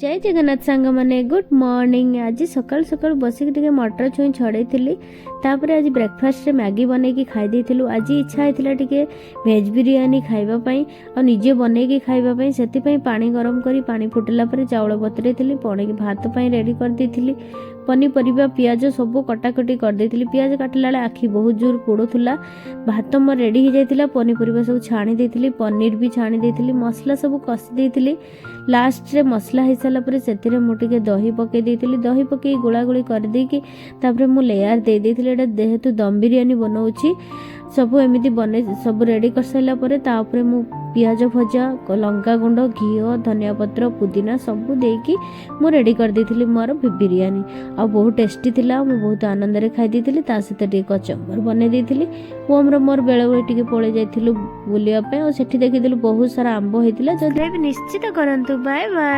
ଜୟ ଜଗନ୍ନାଥ ସାଙ୍ଗମାନେ, good morning. ଆଜି ସକାଳୁ ସକାଳୁ ବସିକି ଟିକେ ମଟର ଛୁଇଁ ଛଡ଼େଇଥିଲି। ତାପରେ ଆଜି ବ୍ରେକଫାଷ୍ଟରେ ମ୍ୟାଗି ବନେଇକି ଖାଇ ଦେଇଥିଲୁ। ଆଜି ଇଚ୍ଛା ହେଇଥିଲା ଟିକେ ଭେଜ୍ ବିରିୟାନୀ ଖାଇବା ପାଇଁ ଆଉ ନିଜେ ବନେଇକି ଖାଇବା ପାଇଁ। ସେଥିପାଇଁ ପାଣି ଗରମ କରି, ପାଣି ଫୁଟିଲା ପରେ ଚାଉଳ ବତୁରେଇଥିଲି। ପଣିକି ଭାତ ପାଇଁ ରେଡ଼ି କରିଦେଇଥିଲି। ପନିପରିବା, ପିଆଜ ସବୁ କଟାକଟି କରିଦେଇଥିଲି। ପିଆଜ କାଟିଲା ବେଳେ ଆଖି ବହୁତ ଜୋର ପୋଡ଼ୁଥିଲା। ଭାତ ମୋର ରେଡ଼ି ହେଇଯାଇଥିଲା। ପନିପରିବା ସବୁ ଛାଣି ଦେଇଥିଲି, ପନିର ବି ଛାଣି ଦେଇଥିଲି, ମସଲା ସବୁ କଷି ଦେଇଥିଲି। ଲାଷ୍ଟରେ ମସଲା ହେଇସାରିଲା ପରେ ସେଥିରେ ମୁଁ ଟିକେ ଦହି ପକେଇ ଦେଇଥିଲି। ଦହି ପକେଇ ଗୋଳା ଗୋଳି କରିଦେଇକି ତାପରେ ମୁଁ ଲେୟାର ଦେଇ ଦେଇଥିଲି। ଏଇଟା ଯେହେତୁ ଦମ ବିରିୟାନୀ ବନଉଛି, ସବୁ ଏମିତି ବନେଇ ସବୁ ରେଡ଼ି କରିସାରିଲା ପରେ ତା ଉପରେ ମୁଁ ପିଆଜ ଭଜା, ଲଙ୍କା ଗୁଣ୍ଡ, ଘିଅ, ଧନିଆ ପତ୍ର, ପୁଦିନା ସବୁ ଦେଇକି ମୁଁ ରେଡ଼ି କରିଦେଇଥିଲି ମୋର ବିରିୟାନୀ। ଆଉ ବହୁତ ଟେଷ୍ଟି ଥିଲା। ମୁଁ ବହୁତ ଆନନ୍ଦରେ ଖାଇ ଦେଇଥିଲି। ତା ସହିତ ଟିକେ କଚମ୍ବର ବନେଇ ଦେଇଥିଲି। ପୁଅର ମୋର ବେଳେବେଳେ ଟିକେ ପଳେଇ ଯାଇଥିଲୁ ବୁଲିବା ପାଇଁ ଆଉ ସେଠି ଦେଖିଥିଲୁ ବହୁତ ସାରା ଆମ୍ବ ହେଇଥିଲା। ଯଦି ନିଶ୍ଚିତ କରନ୍ତୁ। Bye bye.